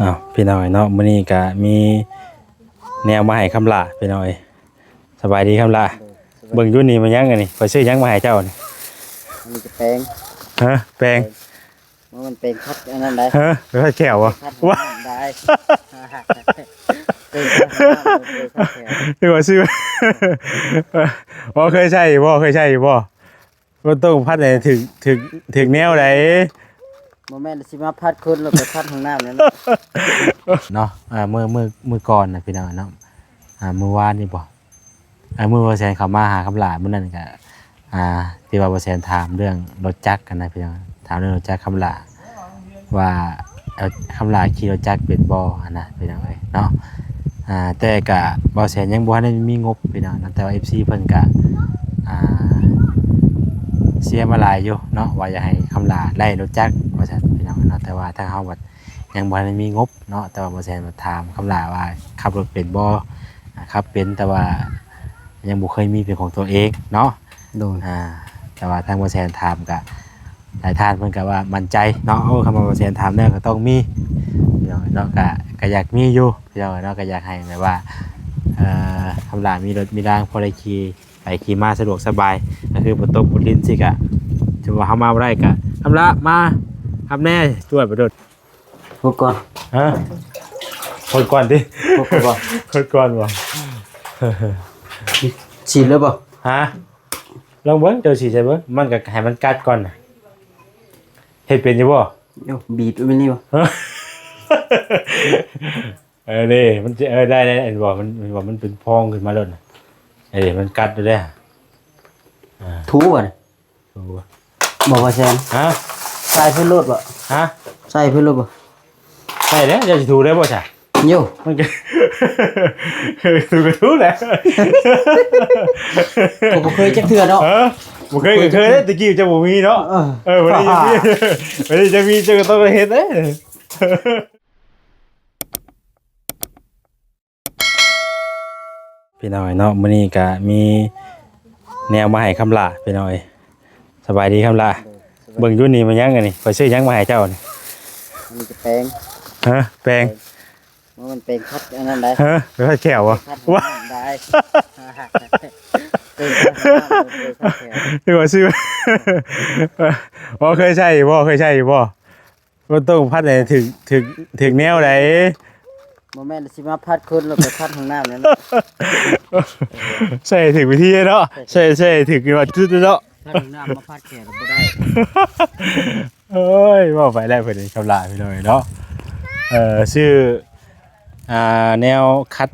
ອ້າວ ພີ່ນ້ອງເອີຍເນາະ, ມື້ນີ້ກະມີແນວມາໃຫ້ຄຳຫຼ້າ ພີ່ນ້ອງເອີຍ. ສະບາຍດີຄຳຫຼ້າ. ໂດຍ ສະບາຍ ເບິ່ງຢູ່ນີ້ແມ່ນຫຍັງອັນນີ້? ຂ້ອຍຊື້ຫຍັງມາໃຫ້ເຈົ້ານີ້? ອັນນີ້ກະແປງ. ຮະ? ແປງ? ແປງ. ວ່າມັນແປງຂັດອັນນັ້ນໄດ໋. ຮະ? ໄປຂັດແຂ້ວບໍ່? ໄປຂັດຫ້ອງນ້ຳໄດ໋. ເປັນ ຄືວ່າຊື້ ບໍ່ເຄີຍໃຊ້ບໍ່? ເຄີຍໃຊ້ຢູ່ບໍ່? ມັນຕ້ອງພັດໃຫ້ຖືກ ຖືກ ຖືກແນວໃດ໋. ບໍ່ແມ່ນຊິມາພັດຄົນແລ້ວໄປພັດຫ້ອງນ້ຳນັ້ນເນາະ. ອ່າ ມື້ ມື້ ມື້ກ່ອນນະ ພີ່ນ້ອງເນາະ, ອ່າ ມື້ວານນີ້ບໍ່? ອ່າ ມື້ບ່າວແສນເຂົ້າມາຫາຄຳຫຼ້າມື້ນັ້ນກະ ອ່າ ທີ່ວ່າບ່າວແສນຖາມເລື່ອງລົດຈັກຫັ້ນນະ ພີ່ນ້ອງ, ຖາມເລື່ອງລົດຈັກຄຳຫຼ້າ ວ່າ ເອີ ຄຳຫຼ້າຂີ່ລົດຈັກເປັນບໍ່ຫັ້ນນະ ພີ່ນ້ອງເອີຍເນາະ. ອ່າ ແຕ່ກະບ່າວແສນຍັງບໍ່ທັນໄດ້ມີງົບ ພີ່ນ້ອງເນາະ, ແຕ່ວ່າເອັຟຊີເພິ່ນກະ ອ່າ ເຊຍມາຫຼາຍຢູ່ເນາະ ວ່າຢາກໃຫ້ຄຳຫຼ້າໄດ້ລົດຈັກວ່າຊັ້ນ ພີ່ນ້ອງເນາະ, ແຕ່ວ່າທາງເຮົາບັດຍັງບໍ່ທັນໄດ້ມີງົບເນາະ. ແຕ່ວ່າບ່າວແສນມາຖາມຄຳຫຼ້າວ່າຂັບລົດເປັນບໍ່? ອ່າ ຂັບເປັນ ແຕ່ວ່າຍັງບໍ່ເຄີຍມີເປັນຂອງຕົວເອງເນາະ. ໂດຍ ອ່າ ແຕ່ວ່າທາງບ່າວແສນຖາມກະ ຫຼາຍທ່ານເພິ່ນກະວ່າໝັ້ນໃຈເນາະ. ໂອ້ ຄຳວ່າບ່າວແສນຖາມແລ້ວກະຕ້ອງມີ ພີ່ນ້ອງເນາະ, ກະ ກະຢາກມີຢູ່ ພີ່ນ້ອງເນາະ, ກະຢາກໃຫ້ແບບວ່າ ເອີ ຄຳຫຼ້າມີລົດມີລາງພໍໄດ້ຂີ່ໄປຂີ່ມາສະດວກສະບາຍ. ກະຄືຝົນຕົກຝົນລິນຊີ້ກະ ສົມມຸດວ່າເຮົາມາບໍ່ໄດ້ກະ ຄຳຫຼ້າມາຮັບແດ່ ຈວດໄປໂລດ. ຫົດກ່ອນ. ຮະ? ຫົດກ່ອນຕິ? ຫົດກ່ອນບໍ່? ຫົດກ່ອນບໍ່? ສີດເລີຍບໍ່? ຮະ? ລອງເບິ່ງ ເຈົ້າສີດໃສ່ເບິ່ງ, ມັນກະໃຫ້ມັນກັດກ່ອນນະ. ເຮັດເປັນຢູ່ບໍ່? ໂຍ ບີດໄວ້ນີ້ບໍ່? ເອີ ເດ້ ມັນຈະ ເອີ ໄດ້ ໄດ້ ເຫັນບໍ່? ມັນ ເຫັນບໍ່? ມັນເປັນຟອງຂຶ້ນມາໂລດນະ. ເອີ ມັນກັດຢູ່ເດ້. ອ່າ ຖູບໍ່ນີ້? ໂອ້ ບໍ່ ບໍ່ແຊງ. ຮະ? ໃສ່ເພິ່ນໂລດບໍ່? ຮະ? ໃສ່ເພິ່ນໂລດບໍ່? ໃສ່ແລ້ວ ເຈົ້າຊິຖູໄດ້ບໍ່ຊະ? ໂຍ ມັນກະ ຖູກະຖູແຫຼະ. ກະບໍ່ເຄີຍຈັກເທື່ອເນາະ. ເອີ ບໍ່ເຄີຍກະເຄີຍເດ້ ຕະກີ້ເຈົ້າບໍ່ມີເນາະ. ເອີ ເອີ ບັດນີ້ມີ ບັດນີ້ຈະມີ ເຈົ້າກະຕ້ອງໄດ້ເຮັດເດ້. ພີ່ນ້ອງເນາະ, ມື້ນີ້ກະມີແນວມາໃຫ້ຄຳຫຼ້າ ພີ່ນ້ອງເອີຍ. ສະບາຍດີຄຳຫຼ້າ. ໂດຍ ສະບາຍ ເບິ່ງຢູ່ນີ້ແມ່ນຫຍັງອັນນີ້? ຂ້ອຍຊື້ຫຍັງມາໃຫ້ເຈົ້ານີ້? ອັນນີ້ກະແປງ. ຮະ? ແປງ? ແປງ. ວ່າມັນແປງຂັດອັນນັ້ນໄດ໋. ຮະ? ໄປຂັດແຂ້ວບໍ່? ໄປຂັດຫ້ອງນ້ຳໄດ໋. ເປັນ ຄືວ່າຊື້ ບໍ່ເຄີຍໃຊ້ຢູ່ບໍ່? ເຄີຍໃຊ້ຢູ່ບໍ່? ມັນຕ້ອງພັດໃຫ້ຖືກ ຖືກ ຖືກແນວໃດ໋. ບໍ່ແມ່ນຊິມາພັດຄົນແລ້ວໄປພັດຫ້ອງນ້ຳນັ້ນ. ໃສ່ໃຫ້ຖືກວິທີເນາະ. ໃສ່ ໃສ່ໃຫ້ຖືກວ່າຈຸດເນາະ. ພັດຫ້ອງນ້ຳມາພັດແຂ້ວບໍ່ໄດ້. ໂອ້ຍ ເວົ້າໄປແລ້ວເພິ່ນຄຳຫຼ້າ ພີ່ນ້ອງເນາະ. ເອີ ຊື້ ອ່າ ແນວຂັດ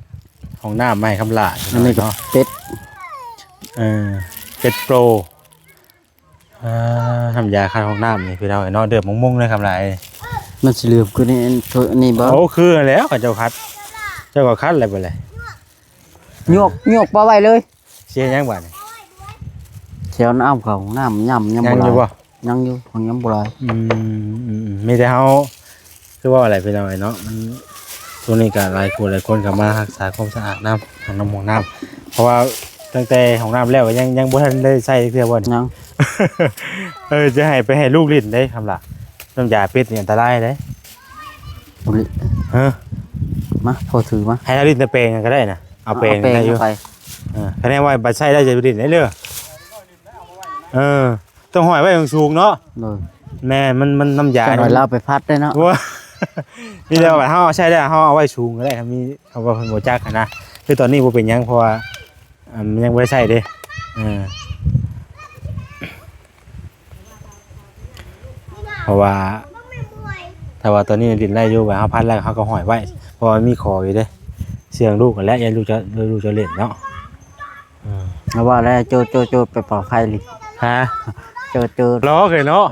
ຫ້ອງນ້ຳມາໃຫ້ຄຳຫຼ້າ ພີ່ນ້ອງເນາະ. ອັນນີ້ກະເປັດ. ເອີ ເປັດໂປຣ. ອ່າ ນ້ຳຢາຂັດຫ້ອງນ້ຳນີ້ ພີ່ນ້ອງເອີຍເນາະ, ເດືອບມົງໆເລີຍຄຳຫຼ້າ. ມັນຊິເຫຼືອມກວ່ານີ້ ອັນໂຕນີ້ບໍ່? ໂອ້ ຄືແລ້ວ ເຂົາເຈົ້າຂັດ ເຈົ້າກະຂັດແລ້ວບັດນີ້. ໂຍກ ໂຍກປະໄວ້ເລີຍ. ຊິເຮັດຫຍັງບັດນີ້? ຊິເອົານ້ຳເຂົ້າຫ້ອງນ້ຳ ຍາມຍັງບໍ່ຫຼາຍ. ຍັງຢູ່ບໍ່? ຍັງຢູ່ ຍັງບໍ່ຫຼາຍ. ອືມ ອືມ ອືມ ມີແຕ່ເຮົາ ຄືວ່າແຫຼະ ພີ່ນ້ອງເອີຍເນາະ, ມັນ ຊ່ວງນີ້ກະຫຼາຍຜູ້ຫຼາຍຄົນກະມາຮັກສາຄວາມສະອາດນຳ ນຳຫ້ອງນ້ຳ ເພາະວ່າຕັ້ງແຕ່ຫ້ອງນ້ຳແລ້ວກະຍັງ ຍັງບໍ່ທັນໄດ້ໃຊ້ຈັກເທື່ອບໍ່ນີ້? ຍັງ. ເອີ ຈະໃຫ້ໄປໃຫ້ລູກຫຼິ້ນເດ້ຄຳຫຼ້າ, ນ້ຳຢາເປັດນີ້ອັນຕະລາຍເດ້. ບໍ່ຫຼິ້ນ. ຮະ? ມາ ພໍ່ຖືມາ. ໃຫ້ລາວຫຼິ້ນແຕ່ແປງນັ້ນກະໄດ້ນະ, ເອົາແປງໄດ້ຢູ່. ເອີ ຄະແນນວ່າບັດໃຊ້ແລ້ວຈະໄປຫຼິ້ນໄດ້ເລີ. ເອີ ຕ້ອງຫ້ອຍໄວ້ສູງໆເນາະ. ໂດຍ ແມ່ນ ມັນ ມັນນ້ຳຢາ ຈັກໜ້ອຍລາວໄປພັດໄດ້ເນາະ. ໂອ້ຍ ມີແຕ່ວ່າເຮົາເອົາໃຊ້ໄດ້ ເຮົາເອົາໄວ້ສູງກະໄດ້ ມີ ເຮົາວ່າເພິ່ນບໍ່ຈັກຫັ້ນນະ. ຄືຕອນນີ້ບໍ່ເປັນຫຍັງ ເພາະວ່າ ອ່າ ມັນຍັງບໍ່ໄດ້ໃຊ້ເດ້. ເອີ ເພາະວ່າ ຖ້າວ່າຕອນນີ້ຫຼິ້ນໄດ້ຢູ່ ແບບເຮົາພັດແລ້ວເຮົາກະຫ້ອຍໄວ້ ເພາະວ່າມີຂໍຢູ່ເດ້ ເຊື່ອງລູກຫັ້ນແຫຼະ ຢ້ານລູກຈະ ລູກຈະຫຼິ້ນເນາະ. ເອີ ເຮົາວ່າແລ້ວ ໂຈດ ໂຈດ ໂຈດ ໄປເປົ່າໄຟລີ້. ຮະ? ໂຈດ ໂຈດ ຫຼໍ່ເລີຍເນາະ.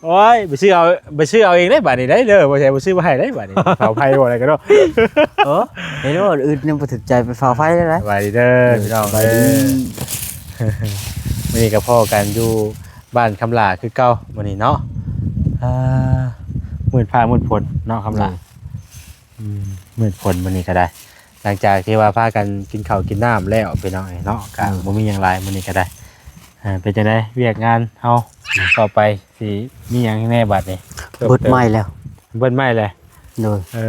ໂອ້ຍ ໄປຊື້ເອົາ ໄປຊື້ເອົາເອງເດ້ບາດນີ້ເດີ, ບໍ່ໃຊ່ ບໍ່ຊື້ມາໃຫ້ເດ້ບາດນີ້ ເຝົ້າໄຟບໍ່ໄດ້ກະເນາະ. ເອີ ເຫັນວ່າອື່ນຍັງບໍ່ຖືກໃຈ ໄປເຝົ້າໄຟໄດ້. ສະບາຍດີເດີ ພີ່ນ້ອງ. ສະບາຍດີ. ມື້ນີ້ກະພໍ້ກັນຢູ່ບ້ານຄຳຫຼ້າຄືເກົ່າມື້ນີ້ເນາະ. ອ່າ ມືດຟ້າມືດຝົນເນາະຄຳຫຼ້າ. ອືມ ມືດຝົນມື້ນີ້ກະໄດ້ ຫຼັງຈາກທີ່ວ່າພາກັນກິນເຂົ້າກິນນ້ຳແລ້ວ ພີ່ນ້ອງເອີຍເນາະ, ກະ ອືມ ບໍ່ມີຫຍັງຫຼາຍມື້ນີ້ກະໄດ້. ເປັນຈັ່ງໃດວຽກງານເຮົາຕໍ່ໄປ ຊິມີຫຍັງແດ່ບາດນີ້? ເບິດໄມ້ແລ້ວ ເບິດໄມ້ແລ້ວ. ໂດຍ ເອີ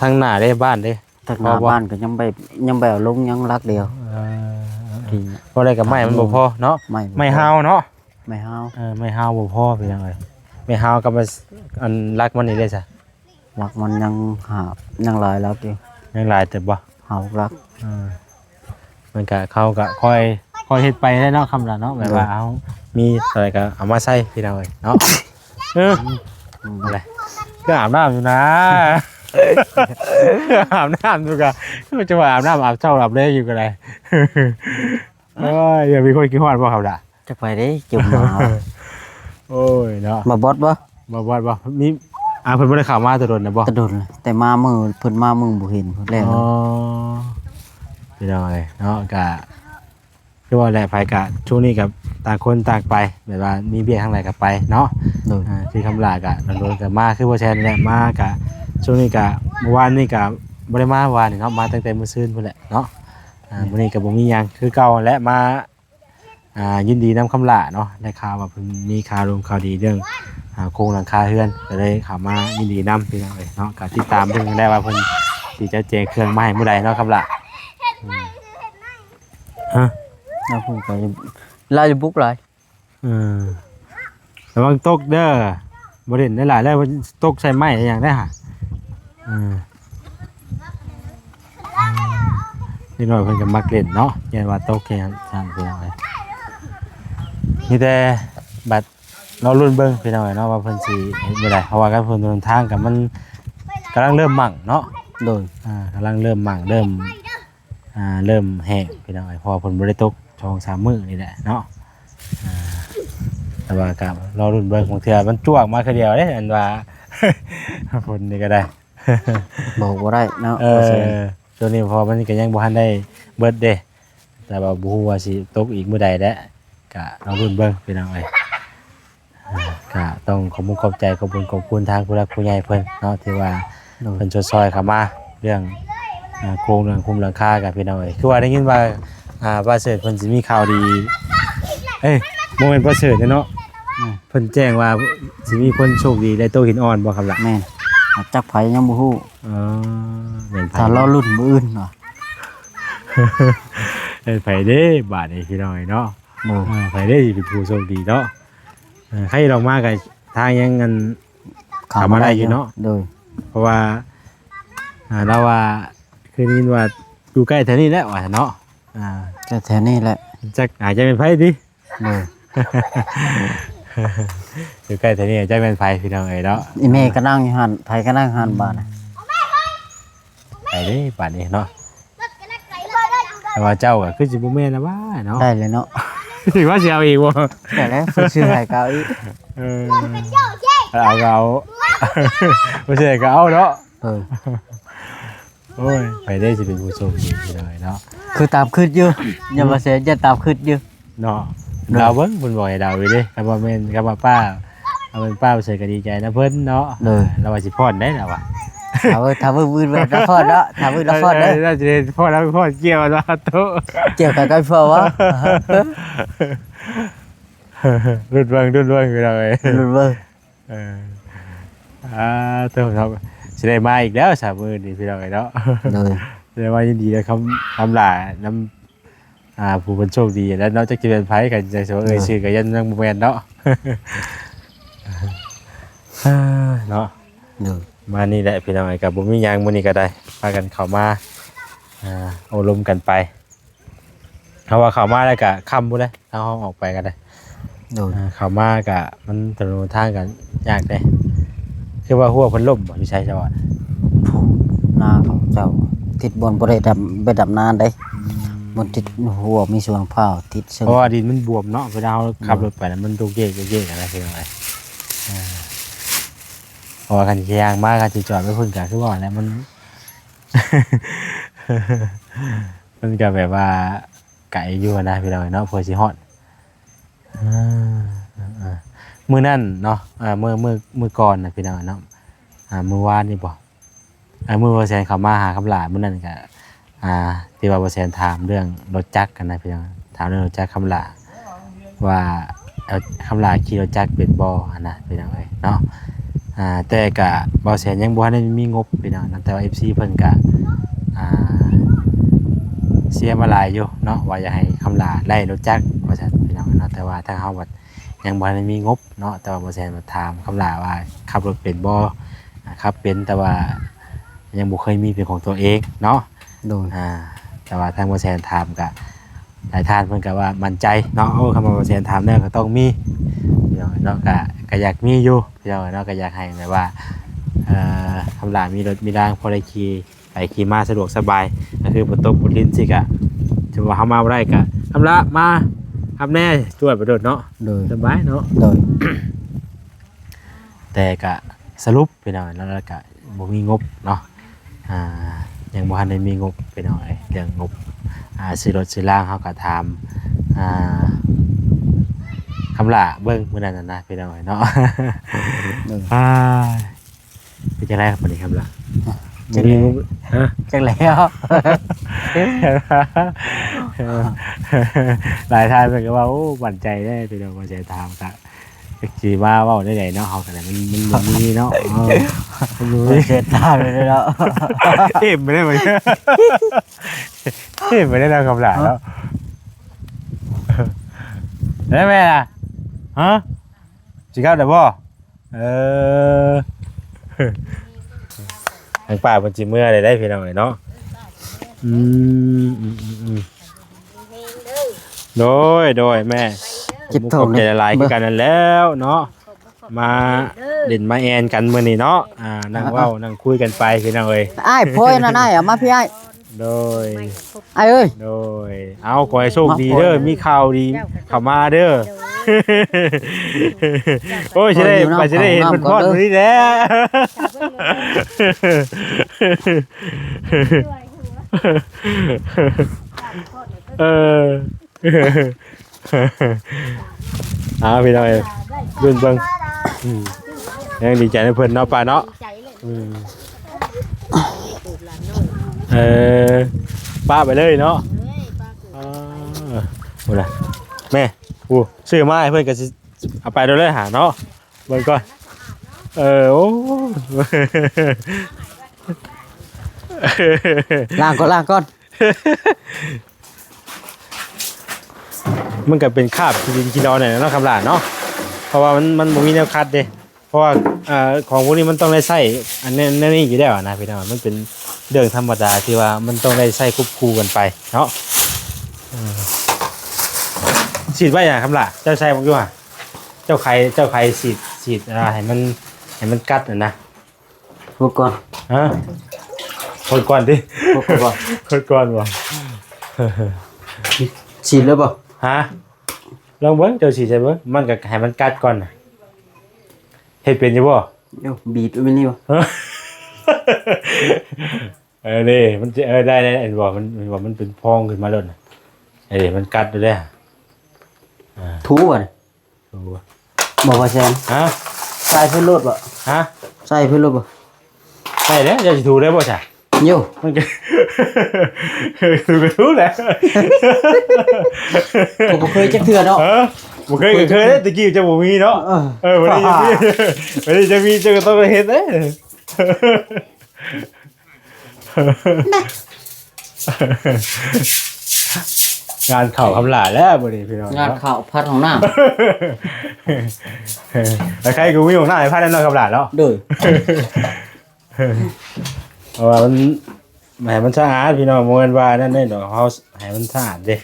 ທາງໜ້າເດ້ ບ້ານເດ້ ທາງໜ້າ ພໍບໍ່? ບ້ານກໍຍັງໄປ ຍັງໄປເອົາລົງ ຍັງຫຼັກດຽວ ເອີ ທີ່ ພໍໄດ້ກັບໄມ້ມັນບໍ່ພໍເນາະ ໄມ້ບໍ່ພໍ ໄມ້ຮາວເນາະ ໄມ້ຮາວ ເອີ ໄມ້ຮາວບໍ່ພໍພີ່ນ້ອງເອີຍ ໄມ້ຮາວກັບ ອັນຫຼັກມັນນີ້ເດ້ຊະ? ຫຼັກມັນຍັງຫາ ຍັງຫຼາຍຫຼັກຢູ່ ຍັງຫຼາຍເຕີບບໍ່? ຫ້າຫົກຫຼັກ ເອີ ມັນກະ ເຂົາກະຄ່ອຍ ຄ່ອຍເຮັດໄປແຫຼະເນາະ ຄຳລະເນາະ ແບບວ່າເຮົາມີເທົ່າໃດກໍເອົາມາໃສ່ພີ່ນ້ອງເອີຍເນາະ ເອີ ອືມ ນັ້ນແຫຼະ ຄືອາບນ້ຳຢູ່ນາ ອາບນ້ຳຢູ່ກະ ຄືຈະວ່າອາບນ້ຳອາບເຊົ້າອາບແລງຢູ່ກໍໄດ້ ໂອ້ຍ ຢ່າມີຄົນຄິດຮອດບໍ່ ຄຳລະ? ຈັກໄປເດ້ ຈົມມາ ໂອ້ຍເນາະ ມາບອດບໍ່? ບໍ່ ບໍ່ ບໍ່ ມີ ອ່າ ເພິ່ນບໍ່ໄດ້ເຂົ້າມາແຕ່ດົນແລ້ວບໍ່? ແຕ່ດົນແລ້ວ ແຕ່ມາມື້ ເພິ່ນມາມື້ບໍ່ເຫັນພຸ້ນແລ້ວ ອໍ ພີ່ນ້ອງເອີຍເນາະ ກະຄືວ່າແຫຼະ ໃຜກະຊ່ວງນີ້ກະຕ່າງຄົນຕ່າງໄປ ແບບວ່າມີວຽກທາງໃດກະໄປເນາະ ໂດຍ ອ່າ ຄືຄຳຫຼ້າກະດົນໆກະມາ ຄືບໍ່ແຊນແຫຼະ ມາກະຊ່ວງນີ້ກະ ເມື່ອວານນີ້ກະບໍ່ໄດ້ມາ ວານນີ້ເນາະ ມາຕັ້ງແຕ່ມື້ຊືນພຸ້ນແຫຼະເນາະ ອ່າ ມື້ນີ້ກະບໍ່ມີຫຍັງ ຄືເກົ່າຫັ້ນແຫຼະ ມາ ອ່າ ຍິນດີນຳຄຳຫຼ້າເນາະ ໄດ້ຂ່າວວ່າເພິ່ນມີຂ່າວລົມຂ່າວດີເລື່ອງ ອ່າ ໂຄງຫຼັງຄາເຮືອນ ກໍເລີຍເຂົ້າມາຍິນດີນຳພີ່ນ້ອງເອີຍເນາະ ກໍຕິດຕາມເບິ່ງແລ້ວວ່າເພິ່ນຊິຈັດແຈງເຄື່ອງມາໃຫ້ມື້ໃດເນາະ ຄຳຫຼ້າ ອືມ ຮະ ລາວພຸ້ນກໍ ລາວຢູ່ບຸກຫຼາຍ ເອີ ລະວັງຕົກເດີ ບໍ່ຫຼິ້ນໄດ້ຫຼາຍແລ້ວ ຕົກໃສ່ໄມ້ຫຍັງໄດ້ຫະ ເອີ ເດັກນ້ອຍເພິ່ນກໍມັກຫຼິ້ນເນາະ ຢ້ານວ່າຕົກແຄ່ຊັ້ນ ພີ່ນ້ອງເອີຍ ມີແຕ່ບັດລໍລຸ້ນເບິ່ງ ພີ່ນ້ອງເອີຍເນາະ ວ່າເພິ່ນຊິເຮັດແນວໃດ ເພາະວ່າການເພິ່ນເດີນທາງກໍມັນກຳລັງເລີ່ມໝັ້ງເນາະ ໂດຍ ອ່າ ກຳລັງເລີ່ມໝັ້ງ ເລີ່ມ ອ່າ ເລີ່ມແຫ້ງພີ່ນ້ອງເອີຍ ເພາະວ່າເພິ່ນບໍ່ໄດ້ຕົກສອງສາມມື້ນີ້ແຫຼະເນາະ ອ່າ ແຕ່ວ່າກໍລໍລຸ້ນເບິ່ງ ບາງເທື່ອມັນຈວກມາຄືດຽວເດ້ ອັນວ່າຝົນນີ້ກໍໄດ້ ບອກບໍ່ໄດ້ເນາະ ເອີ ວ່າຊິ ຊ່ວງນີ້ເພາະວ່າມັນກໍຍັງບໍ່ທັນໄດ້ເບິດເດ້ ແຕ່ວ່າບໍ່ຮູ້ວ່າຊິຕົກອີກມື້ໃດແຫຼະ ກະລໍລຸ້ນເບິ່ງພີ່ນ້ອງເອີຍ ອ່າ ກະຕ້ອງຂອບມຸກຂອບໃຈ ຂອບບຸນຂອບຄຸນທາງຜູ້ຫຼັກຜູ້ໃຫຍ່ເພິ່ນເນາະ ທີ່ວ່າ ໂດຍ ເພິ່ນຊ່ວຍໆເຂົ້າມາເລື່ອງ ອ່າ ໂຄງເລື່ອງຄຸມຫຼັງຄາກັນ ພີ່ນ້ອງເອີຍ ຄືວ່າໄດ້ຍິນວ່າ ອ່າ ປະເສີດເພິ່ນຊິມີຂ່າວດີ ເອີຍ ບໍ່ແມ່ນປະເສີດເດ້ເນາະ ອືມ ເພິ່ນແຈ້ງວ່າຊິມີຄົນໂຊກດີໄດ້ໂຕະຫີນອ່ອນບໍ່ ຄຳລະ? ແມ່ນ ຈັກໃຜຍັງບໍ່ຮູ້ ອໍ ແມ່ນໃຜ ຖ້າລໍລຸ້ນມື້ອື່ນວ່າ ແມ່ນໃຜເດ້ບາດນີ້ ພີ່ນ້ອງເອີຍເນາະ ໂດຍ ອ່າ ໃຜເດ້ຊິເປັນຜູ້ໂຊກດີເນາະ ເອີ ໃຄອອກມາກໍທາງຍັງອັນ ເຂົ້າມາໄດ້ຢູ່ເນາະ ໂດຍ ເພາະວ່າ ອ່າ ລາວວ່າ ຄືໄດ້ຍິນວ່າຢູ່ໃກ້ແຖວນີ້ແຫຼະວ່າຊັ້ນເນາະ ອ່າ ກໍແຖວນີ້ແຫຼະ ຈັກອາດຈະແມ່ນໃຜຕິ ໂດຍ ຢູ່ໃກ້ແຖວນີ້ຈັກແມ່ນໃຜ ພີ່ນ້ອງເອີຍເນາະ ອີ່ແມ່ກໍນັ່ງຢູ່ຫັ້ນ ໃຜກໍນັ່ງຫັ້ນບາດນະ ໄປເດ້ບາດນີ້ເນາະ ແຕ່ວ່າເຈົ້າກໍຄືຊິບໍ່ແມ່ນລະຫວາເນາະ ໄດ້ແລ້ວເນາະ ວ່າຊິເອົາອີກບໍ່ ໄດ້ແລ້ວ ເພິ່ນຊື້ໃຫ້ກໍເອົາອີກ ເອີ ເອົາກໍເອົາ ບໍ່ຊື້ໃຫ້ກໍເອົາເນາະ ເອີ ໂອ້ຍ ໃຜເດ້ຊິເປັນຜູ້ໂຊກດີ ພີ່ນ້ອງເອີຍເນາະ ຄືຕາມຄິດຢູ່ ຢ່າວ່າແສນ ຢ່າຕາມຄິດຢູ່ ເນາະ ໂດຍ ດາວເບິ່ງ ເພິ່ນບອກໃຫ້ດາວຢູ່ເດ້ ຄັນວ່າແມ່ນ ຄັນວ່າປ້າ ເອົາແມ່ນປ້າໄປໃສ່ກໍດີໃຈນຳເພິ່ນເນາະ ໂດຍ ລາວວ່າຊິຟ້ອນໄດ໋ລາວວ່າ ຖ້າເບິ່ງ ຖ້າເບິ່ງມື້ອື່ນລາວຟ້ອນເນາະ ຖ້າເບິ່ງລາວຟ້ອນເດີ ເອີ ເອີ ຊິໄດ້ຟ້ອນ ລາວຟ້ອນກ່ຽວລາວໂຕ ກ່ຽວກັນກັບພໍ່ວະ ລຸ້ນເບິ່ງ ລຸ້ນເບິ່ງ ພີ່ນ້ອງເອີຍ ລຸ້ນເບິ່ງ ເອີ ອ່າ ໂທ້ ຊິໄດ້ມາອີກແລ້ວສາມມື້ນີ້ ພີ່ນ້ອງເອີຍເນາະ ໂດຍ ຊິໄດ້ມາຍິນດີນຳຄຳ ຄຳຫຼ້ານຳ ອ່າ ຜູ້ເພິ່ນໂຊກດີແລ້ວເນາະ ຈັກຊິແມ່ນໃຜ ກໍຈັກຊິວ່າເອີ່ຍຊື່ກໍຍັງ ຍັງບໍ່ແມ່ນເນາະ ເນາະ ໂດຍ ມານີ້ແຫຼະ ພີ່ນ້ອງເອີຍ ກໍບໍ່ມີຫຍັງ ມື້ນີ້ກໍໄດ້ພາກັນເຂົ້າມາ ອ່າ ໂອ້ລົມກັນໄປ ເພາະວ່າເຂົ້າມາແລ້ວກະຄ່ຳພຸ້ນແຫຼະ ທາງເຮົາອອກໄປກໍໄດ້ ໂດຍ ອ່າ ເຂົ້າມາກະມັນຖະໜົນຫົນທາງກໍຍາກເດ້ ຄືວ່າຮົ້ວເພິ່ນລົ້ມບໍ່ ຢູ່ໃສເຈົ້າວ່າ ຜູ້ນາຂອງເຈົ້າ ຕິດບ່ອນບໍ່ໄດ້ດຳ ໄປດຳນາເດ້ ອືມ ບ່ອນຕິດຮົ້ວມີສວນມະພ້າວ ຕິດເຊິ່ງ ເພາະວ່າດິນມັນບວມເນາະ ເວລາເຮົາຂັບລົດໄປນະ ໂດຍ ມັນໂຕກເຢກໂຕກເຢກຫັ້ນນະ ພີ່ນ້ອງເອີຍ ອ່າ ເພາະວ່າຄັນຊິຍ່າງມາ ຄັນຊິຈອດໄປພຸ້ນກໍຄືວ່າແຫຼະ ມັນ ມັນກໍແບບວ່າໄກຢູ່ນະ ພີ່ນ້ອງເອີຍເນາະ ເພື່ອຊິຮອດ ເອີ ເອີ ເອີ ມື້ນັ້ນເນາະ ເອີ ມື້ ມື້ ມື້ກ່ອນນະ ພີ່ນ້ອງເນາະ ອ່າ ມື້ວານນີ້ບໍ ອ່າ ມື້ບໍ່ແຊນເຂົ້າມາຫາຄຳຫຼ້າມື້ນັ້ນກະ ອ່າ ທີ່ວ່າບໍ່ແຊນຖາມເລື່ອງລົດຈັກຫັ້ນນະ ພີ່ນ້ອງ ຖາມເລື່ອງລົດຈັກຄຳຫຼ້າ ວ່າ ເອີ ຄຳຫຼ້າຂີ່ລົດຈັກເປັນບໍ່ຫັ້ນນະ ພີ່ນ້ອງເອີຍເນາະ ອ່າ ແຕ່ກະບ່າວແສນຍັງບໍ່ທັນໄດ້ມີງົບພີ່ນ້ອງເນາະ ແຕ່ວ່າເອັຟຊີເພິ່ນກະ ອ່າ ເຊຍມາຫຼາຍຢູ່ເນາະ ວ່າຢາກໃຫ້ຄຳຫຼ້າໄດ້ລົດຈັກວ່າຊັ້ນພີ່ນ້ອງເນາະ ແຕ່ວ່າທາງເຮົາບັດຍັງບໍ່ທັນໄດ້ມີງົບເນາະ ແຕ່ວ່າບ່າວແສນມາຖາມຄຳຫຼ້າວ່າຂັບລົດເປັນບໍ່? ອ່າ ຂັບເປັນ ແຕ່ວ່າຍັງບໍ່ເຄີຍມີເປັນຂອງຕົວເອງເນາະ. ໂດຍ ອ່າ ແຕ່ວ່າທາງບ່າວແສນຖາມກະ ຫຼາຍທ່ານເພິ່ນກໍວ່າໝັ້ນໃຈເນາະ ໂອ້ ຄຳວ່າບ່າວແສນຖາມແລ້ວກໍຕ້ອງມີ ພີ່ນ້ອງເນາະ ກໍ ກໍຢາກມີຢູ່ ພີ່ນ້ອງເນາະ ກໍຢາກໃຫ້ແບບວ່າ ເອີ ຄຳຫຼ້າມີລົດມີລາງ ພໍໄດ້ຂີ່ໄປຂີ່ມາສະດວກສະບາຍ ກໍຄືຝົນຕົກຝົນລິນຊີ້ກໍ ສົມມຸດວ່າເຮົາມາບໍ່ໄດ້ກໍ ຄຳຫຼ້າມາຮັບແດ່ ຈວດໄປໂລດເນາະ. ໂດຍ ສະບາຍເນາະ. ໂດຍ ແຕ່ກະສະຫຼຸບພີ່ນ້ອງເນາະ ແລ້ວກະບໍ່ມີງົບເນາະ ອ່າ ຍັງບໍ່ທັນໄດ້ມີງົບພີ່ນ້ອງເອີຍ ເລື່ອງງົບ ອ່າ ຊື້ລົດຊື້ລາງເຮົາກະຖາມ ອ່າ ຄຳຫຼ້າເບິ່ງມື້ນັ້ນນະພີ່ນ້ອງເນາະ. ໂດຍ ອ່າ ເປັນຈັ່ງໃດບັດນີ້ຄຳຫຼ້າ? ຈັກແລ້ວ ຮະ? ຈັກແລ້ວ ຫຼາຍທ່ານເພິ່ນກໍວ່າ ໂອ້ ໝັ້ນໃຈເດ້ພີ່ນ້ອງ ໝັ້ນໃຈຖາມກະ ຈັກຊິມາເວົ້າແນວໃດເນາະ ເຮົາກໍໄດ້ ມັນ ມັນບໍ່ມີເນາະ ເອີ ມັນບໍ່ມີ ເສຍຕາໄປເລີຍເນາະ ເອີ່ມໄປໄດ້ບັດນີ້ ເອີ່ມໄປໄດ້ແລ້ວຄຳຫຼ້າເນາະ ແມ່ນບໍ່ລະ? ຮະ? ຊິກັບໄດ້ບໍ່? ເອີ ທາງປ້າເພິ່ນຊິເມືອແລ້ວເດ້ພີ່ນ້ອງເອີຍເນາະ ອືມ ອືມ ອືມ ອືມ ໂດຍ ໂດຍ ແມ່ ເຈັບທ້ອງ ຂອບໃຈຫຼາຍໆ ຄືກັນນັ້ນແຫຼ້ວເນາະ ມາຫຼິ້ນມາແອ່ນກັນມື້ນີ້ເນາະ ອ່າ ນັ່ງເວົ້ານັ່ງຄຸຍກັນໄປພີ່ນ້ອງເອີຍ ອ້າຍ ພອຍນັ້ນ ອ້າຍ ເອົາມາພີ່ ອ້າຍ ໂດຍ ອ້າຍເອີຍ ໂດຍ ເອົາ ຂໍໃຫ້ໂຊກດີເດີ ມີຂ່າວດີເຂົ້າມາເດີ ໂອ້ຍ ຊິໄດ້ ຊິໄດ້ເຫັນເພິ່ນພອດມື້ນີ້ແຫຼະ ເອີ ເອົາ ພີ່ນ້ອງເອີຍ ລຸ້ນເບິ່ງ ອືມ ຍັງດີໃຈນຳເພິ່ນເນາະ ປ້າເນາະ ອືມ ເອີ ປະໄປເລີຍເນາະ ເອີ ພຸ້ນນະ ແມ່ ຜູ້ຊື້ມາໃຫ້ເພິ່ນກໍຊິເອົາໄປໂລດເລີຍຫາເນາະ ເບິ່ງກ່ອນ ເອີ ໂອ້ ລ້າງກ່ອນ ລ້າງກ່ອນ. ມັນກໍເປັນຄາບຂີ້ດິນຂີ້ດອນນີ້ແຫຼະເນາະ ຄຳຫຼ້າເນາະ ເພາະວ່າມັນ ມັນບໍ່ມີແນວຂັດເດ້ ເພາະວ່າ ເອີ ຂອງພວກນີ້ມັນຕ້ອງໄດ້ໃຊ້ອັນແນວ ແນວນີ້ຢູ່ແລ້ວນະພີ່ນ້ອງ ມັນເປັນເລື່ອງທຳມະດາທີ່ວ່າມັນຕ້ອງໄດ້ໃຊ້ຄວບຄູ່ກັນໄປເນາະ ເອີ ສີດໄວ້ຫຍັງຄຳຫຼ້າ ເຈົ້າໃສ່ໝາກຢູ່ຫະ ເຈົ້າໄຄ ເຈົ້າໄຄສີດ ສີດ ອ່າ ໃຫ້ມັນ ໃຫ້ມັນກັດຫັ້ນນະ. ຫົດກ່ອນ ຮະ? ຫົດກ່ອນຕິ ຫົດກ່ອນບໍ່? ຫົດກ່ອນບໍ່? ສີດແລ້ວບໍ່? ຮະ? ລອງເບິ່ງ ເຈົ້າສີດໃສ່ເບິ່ງ ມັນກໍໃຫ້ມັນກັດກ່ອນນະ ເຮັດເປັນຢູ່ບໍ່? ໂອ້ ບີບໄປນີ້ບໍ່? ເອີ ນີ້ ມັນຈະ ເອີ ໄດ້ ໄດ້ ເຫັນບໍ່? ມັນ ເຫັນບໍ່? ມັນເປັນພອງຂຶ້ນມາໂລດນະ ເອີ ມັນກັດຢູ່ເດ້ ອ່າ ຖູບໍ່ນີ້? ໂອ້ ບໍ່ ບໍ່ແຊງ ຮະ? ໃສ່ເພິ່ນໂລດບໍ່? ຮະ? ໃສ່ເພິ່ນໂລດບໍ່? ໃສ່ແລ້ວ ເຈົ້າຊິຖູໄດ້ບໍ່ຊະ? ໂຍ ມັນກໍ ຖູກໍຖູແຫຼະ ກໍບໍ່ເຄີຍຈັກເທື່ອເນາະ ເອີ ບໍ່ເຄີຍ ບໍ່ເຄີຍ ເຄີຍ ແຕ່ກີ້ເຈົ້າບໍ່ມີເນາະ ເອີ ເອີ ບັດນີ້ເຈົ້າມີ ບັດນີ້ເຈົ້າມີ ເຈົ້າກໍຕ້ອງໄດ້ເຮັດເດ້. ງານເຂົ້າຄຳຫຼ້າແລ້ວມື້ນີ້ພີ່ນ້ອງເນາະ ງານເຂົ້າພັດຫ້ອງນ້ຳ ໃຜໆກໍມີຫ້ອງນ້ຳໃຫ້ພັດແລ້ວເນາະ ຄຳຫຼ້າເນາະ ໂດຍ ເພາະວ່າມັນ ໃຫ້ມັນສະອາດພີ່ນ້ອງ ບໍ່ແມ່ນວ່ານັ້ນເດ້ດອກ ເຮົາໃຫ້ມັນສະອາດເດ້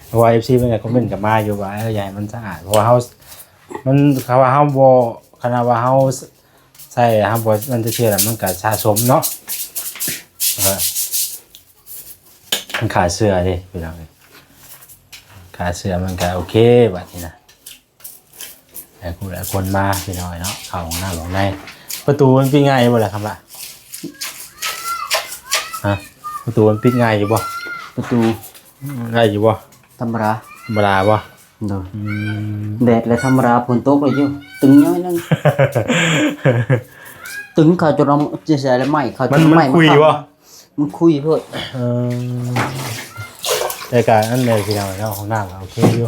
ເພາະວ່າເອັຟຊີເພິ່ນກໍຄອມເມັນກັນມາຢູ່ວ່າ ເອີ ຢາກໃຫ້ມັນສະອາດ ເພາະວ່າເຮົາ ມັນ ຖ້າວ່າເຮົາບໍ່ ຄັນວ່າເຮົາ ໃສ່ ເຮົາບໍ່ ມັນຈະເຊື່ອແລ້ວ ມັນກໍສະສົມເນາະ ເອີ ມັນຂ້າເຊື້ອເດ້ພີ່ນ້ອງເອີຍ ຂ້າເຊື້ອ ມັນກໍໂອເຄບັດນີ້ນະ ຫຼາຍຜູ້ຫຼາຍຄົນມາພີ່ນ້ອງເນາະ ເຂົ້າຫ້ອງນ້ຳຫ້ອງໃນ ປະຕູມັນປິດງ່າຍຢູ່ບໍ່ລະຄຳລະ? ຮະ? ປະຕູມັນປິດງ່າຍຢູ່ບໍ່? ປະຕູ ໄດ້ຢູ່ບໍ່? ທຳມະດາ ທຳມະດາບໍ່? ໂດຍ ອືມ ແດດແລະທຳມະດາ ຝົນຕົກແລ້ວຢູ່ ຕຶງໜ້ອຍໜຶ່ງ ຕຶງເຂົ້າຈົນເອົາ ຈະໃສ່ລະໄມ້ເຂົ້າ ມັນ ຈົນໄມ້ ມັນຄຸຍບໍ່? ມັນຄຸຍໂພດ ເອີ ແຕ່ກະອັນໃດພີ່ນ້ອງເນາະ ຫ້ອງນ້ຳກໍໂອເຄຢູ່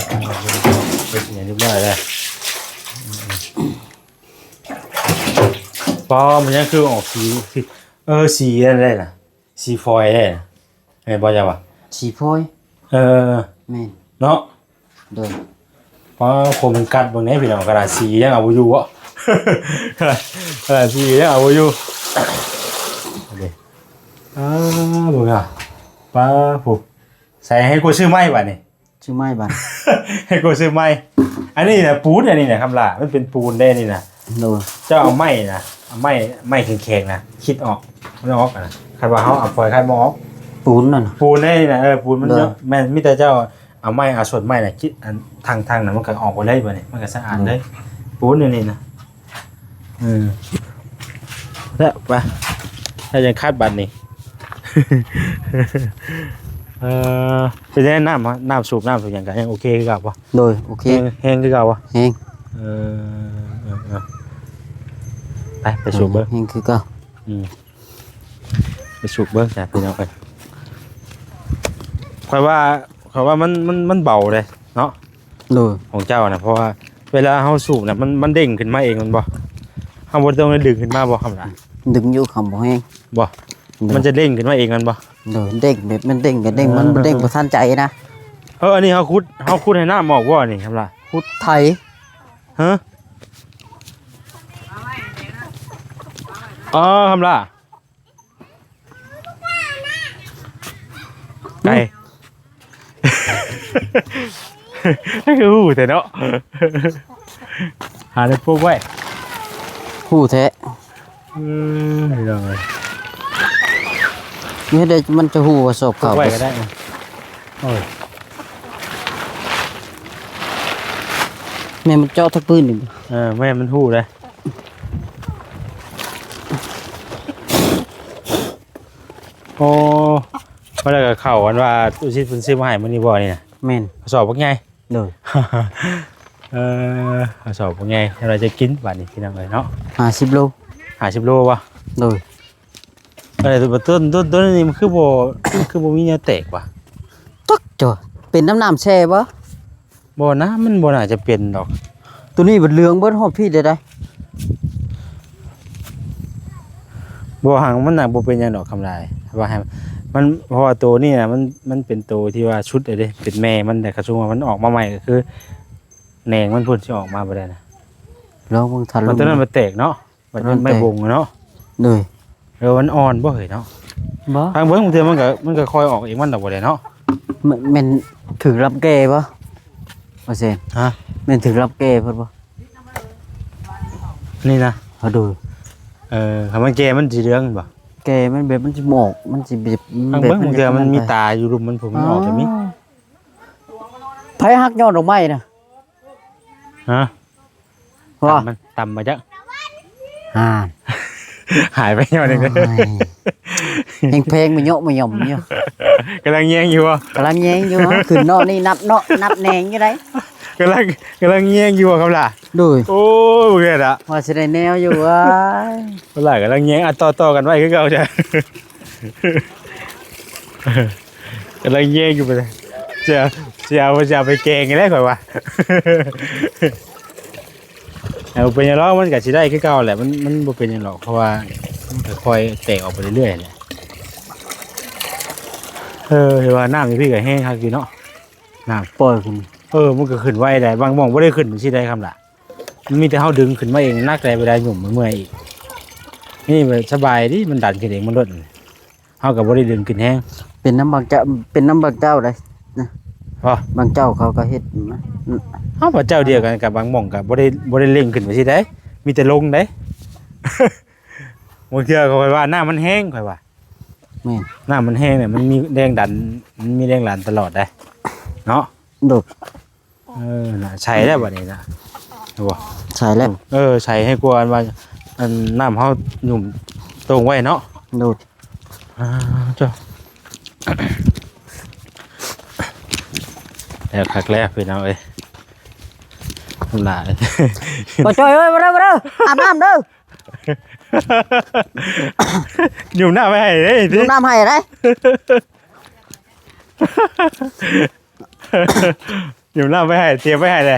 ເຮັດຫຍັງຮຽບຮ້ອຍແລ້ວ ອືມ. ປ້າ ມັນຍັງຄືອອກສີ ເອີ ສີອັນໃດນະ ສີຟອຍໄດ້ນະ ແມ່ນບໍ່ເຈົ້າວ່າ? ສີຟອຍ ເອີ ແມ່ນເນາະ. ໂດຍ ປ້າ ຄົນມັນກັດເບິ່ງແດ່ພີ່ນ້ອງ ຂະໜາດສີຍັງເອົາບໍ່ຢູ່ເບາະ ຂະໜາດສີຍັງເອົາບໍ່ຢູ່. ນີ້ ອ້າ ເບິ່ງອະ ປ້າ ຜູ້ ໃສ່ໃຫ້ກູຊື້ໃໝ່ບາດນີ້ ຊື້ໃໝ່ບາດ ໃຫ້ກູຊື້ໃໝ່. ອັນນີ້ນະ ປູນ ອັນນີ້ນະ ຄຳຫຼ້າ ມັນເປັນປູນເດ້ນີ້ນະ. ໂດຍ ເຈົ້າເອົາໄມ້ນະ ເອົາໄມ້ ໄມ້ແຂງໆນະ ຄິດອອກ ມັນອອກນະ. ຄັນວ່າເຮົາເອົາຟອຍຄັນບໍ່ອອກ ປູນນັ້ນນະ ປູນເດ້ນີ້ນະ. ເອີ ປູນມັນ ໂດຍ ເນາະ ແມ່ນ ມີແຕ່ເຈົ້າເອົາໄມ້ ເອົາສ່ວນໄມ້ນະ ຄິດ ອັນທາງໆນະ ມັນກໍອອກໄປເລີຍບາດນີ້ ມັນກໍສະອາດເລີຍ ໂດຍ ປູນອັນນີ້ນະ. ເອີ ແລ້ວໄປ ແລ້ວຍັງຄັດບາດນີ້. ເອີ ເປັນຈັ່ງໃດ ນ້ຳ ນ້ຳສູບ ນ້ຳສູບຫຍັງກໍຍັງໂອເຄຄືເກົ່າບໍ່? ໂດຍ ໂອເຄ ແຮງ ແຮງຄືເກົ່າບໍ່? ແຮງ ເອີ ເອີ ເອີ ໄປ ໄປສູບເບິ່ງ ແຮງຄືເກົ່າ. ອືມ ໄປສູບເບິ່ງຊະພີ່ນ້ອງເອີຍ. ຂ້ອຍວ່າ ຂ້ອຍວ່າມັນ ມັນ ມັນເບົາເດ້ເນາະ. ໂດຍ ຂອງເຈົ້ານະ ເພາະວ່າເວລາເຮົາສູບນະ ມັນ ມັນເດ້ງຂຶ້ນມາເອງແມ່ນບໍ່? ເຮົາບໍ່ຕ້ອງໄດ້ດຶງຂຶ້ນມາບໍ່ ຄຳຫຼ້າ? ດຶງຢູ່ ຄຳບໍ່ແຮງບໍ່? ມັນຈະເດ້ງຂຶ້ນມາເອງແມ່ນບໍ່? ໂດຍ ເດ້ງ ແບບມັນເດ້ງກໍເດ້ງ ມັນບໍ່ເດ້ງບໍ່ທັນໃຈນະ. ເອີ ອັນນີ້ເຮົາຂຸດ ເຮົາຂຸດໃຫ້ນ້ຳອອກບໍ່ນີ້ ຄຳຫຼ້າ? ຂຸດໄຖ ຮະ? ອໍ ຄຳຫຼ້າ ໄກ່ ຄືຮູ້ແທ້ເນາະ ຫາແນວປົກໄວ້ ຮູ້ແທ້. ເອີ ພີ່ນ້ອງເອີຍ ນີ້ເດ້ ມັນຈະຮູ້ວ່າສອບເຂົ້າ ປົກໄວ້ກໍໄດ້. ໂອ້ຍ ແມ່ນມັນເຈາະທັກພື້ນນີ້. ເອີ ແມ່ນມັນຮູ້ເດ້. ໂອ້ ວ່າແລ້ວກໍເຂົ້າ ອັນວ່າຕູ້ຊິດເພິ່ນຊື້ມາໃຫ້ມື້ນີ້ບໍ່ນີ້ນະ? ແມ່ນ ກະສອບບັກໃຫຍ່. ໂດຍ ເອີ ກະສອບບັກໃຫຍ່ ເຮົາຈະກິນບາດນີ້ພີ່ນ້ອງເອີຍເນາະ. ຫ້າສິບໂລ ຫ້າສິບໂລບໍ່? ໂດຍ. ເອີ ແຕ່ວ່າຕົ້ນ ຕົ້ນ ຕົ້ນນີ້ມັນຄືບໍ່ ຄືບໍ່ມີແນວແຕກວະ? ຈັກ ເປັນນ້ຳ ນ້ຳແຊ່ບໍ່? ບໍ່ນະ ມັນບໍ່ໜ້າຈະເປັນດອກ. ໂຕນີ້ມັນເຫຼືອງເບິດຮອດພີ້ເດ້. ບໍ່ ຫາກມັນໜັກ ບໍ່ເປັນຫຍັງດອກ ຄຳຫຼ້າ ວ່າໃຫ້ມັນ ເພາະວ່າໂຕນີ້ນະ ມັນ ມັນເປັນໂຕທີ່ວ່າສຸດແລ້ວເດ້ ເປັນແມ່ມັນ. ແຕ່ຄັນສົມມຸດວ່າມັນອອກມາໃໝ່ ກໍຄືແໜງມັນພຸ້ນ ຊິອອກມາບໍ່ໄດ້ນະ. ລອງເບິ່ງ ຖ້າ ມັນ ໂຕນັ້ນມັນແຕກເນາະ. ມັນ ມັນແຕກ ໄມ້ບົງເນາະ. ໂດຍ. ເອີ ມັນອ່ອນບໍ່ເຮີ້ຍເນາະ? ບໍ່ ທາງເບິ່ງ ບາງເທື່ອມັນກໍ ມັນກໍຄ່ອຍອອກເອງມັນດອກ ບໍ່ໄດ້ເນາະ. ແມ່ນ ແມ່ນຖືກລັບແກ່ບໍ່ ວ່າຊັ້ນ? ຮະ? ແມ່ນຖືກລັບແກ່ເພິ່ນບໍ່ ນີ້ນະ? ເອີ ໂດຍ. ເອີ ຄັນມັນແກ່ມັນຊິເຫຼືອງບໍ່? ແກ່ມັນແບບ ມັນຊິໝອກ ມັນຊິແບບ ທາງເບິ່ງ ບາງເທື່ອມັນມີຕາຢູ່ລຸ່ມມັນພຸ້ນ ມັນອອກກໍມີ. ອໍ ໃຜຮັກຍອດດອກໄມ້ນະ? ຮະ? ວ່າ ຕຳມັນ ຕຳມາຈັກ ຫາ ຫາຍໄປຍ້ອນນີ້. ໂອ້ຍ ຍັງແພງມາເຍາະມາຫຍ່ອມຢູ່. ກຳລັງແຍງຢູ່ບໍ່? ກຳລັງແຍງຢູ່. ຂຶ້ນເນາະ ນີ້ນັບເນາະ ນັບແໜງຢູ່ໃດ໋. ກຳລັງ ກຳລັງແຍງຢູ່ບໍ່ ຄຳຫຼ້າ? ໂດຍ. ໂອ້ຍ ບໍ່ແມ່ນລະ ວ່າຊິໄດ້ແນວຢູ່. ວ້າຍ ຄຳຫຼ້າກຳລັງແຍງ ອ່ະ ຕໍ່ໆກັນໄວ້ຄືເກົ່າຈ້ະ. ກຳລັງແຍງຢູ່ ຊິເອົາ ຊິເອົາໄປແກງນີ້ແຫຼະຂ້ອຍວ່າ. ເອົາ ເປັນຫຍັງດອກ ມັນກໍຊິໄດ້ຄືເກົ່າແຫຼະ. ມັນ ມັນບໍ່ເປັນຫຍັງດອກ ເພາະວ່າມັນຄ່ອຍໆແຕກອອກໄປເລື້ອຍໆແຫຼະ. ເອີ ວ່ານ້ຳຢູ່ພີ້ກໍແຮງຄັກຢູ່ເນາະ ນ້ຳປ່ອຍຂຶ້ນ. ເອີ ມັນກໍຂຶ້ນໄວໄດ໋ ບາງໝ່ອງບໍ່ໄດ້ຂຶ້ນຊີ້ໄດ໋ ຄຳຫຼ້າ. ມັນມີແຕ່ເຮົາດຶງຂຶ້ນມາເອງ ໜັກໄດ໋ ເວລາຫຍຸ້ມມັນເມື່ອຍອີກ. ນີ້ມັນສະບາຍເດ ມັນດັນຂຶ້ນເອງ ມັນລົດ. ເຮົາກໍບໍ່ໄດ້ດຶງຂຶ້ນແຮງ. ເປັນນຳບາງເຈົ້າ ເປັນນຳບາງເຈົ້າໃດ໋ນະ. ບໍ່ ບາງເຈົ້າເຂົາກໍເຮັດນະ. ເຮົາວ່າເຈົ້າດຽວກັນກັບບາງໝ່ອງກໍບໍ່ໄດ້ ບໍ່ໄດ້ເລັ່ງຂຶ້ນໄປຊີ້ໃດ໋ ມີແຕ່ລົງໃດ໋. ບາງເທື່ອຂ້ອຍວ່ານ້ຳມັນແຮງ ຂ້ອຍວ່າ. ແມ່ນ ນ້ຳມັນແຮງນີ້ ມັນມີແຮງດັນ ມັນມີແຮງດັນຕະຫຼອດໃດ໋ເນາະ. ໂດຍ. ເອີ ນະ ໃສ່ແລ້ວບັດນີ້ນະ ເຫັນບໍ່? ໃສ່ແລ້ວ. ເອີ ໃສ່ໃຫ້ກວ່າອັນວ່າ ອັນນ້ຳເຮົາຫຍຸ້ມຕົງໄວ້ເນາະ. ໂດຍ. ອ່າ ເຈົ້າ ແລ້ວຄັກແລ້ວພີ່ນ້ອງເອີຍ ຫຼາຍ. ບໍ່ຈ່ອຍເອີຍ ມາເດີ ມາເດີ ອາບນ້ຳເດີ. ຫຍຸ້ມນ້ຳໄວ້ໃຫ້ເດ້ ຫຍຸ້ມນ້ຳໃຫ້ເດ້. ຫຍຸ້ມນ້ຳໄວ້ໃຫ້ ຕຽມໄວ້ໃຫ້ເດ້.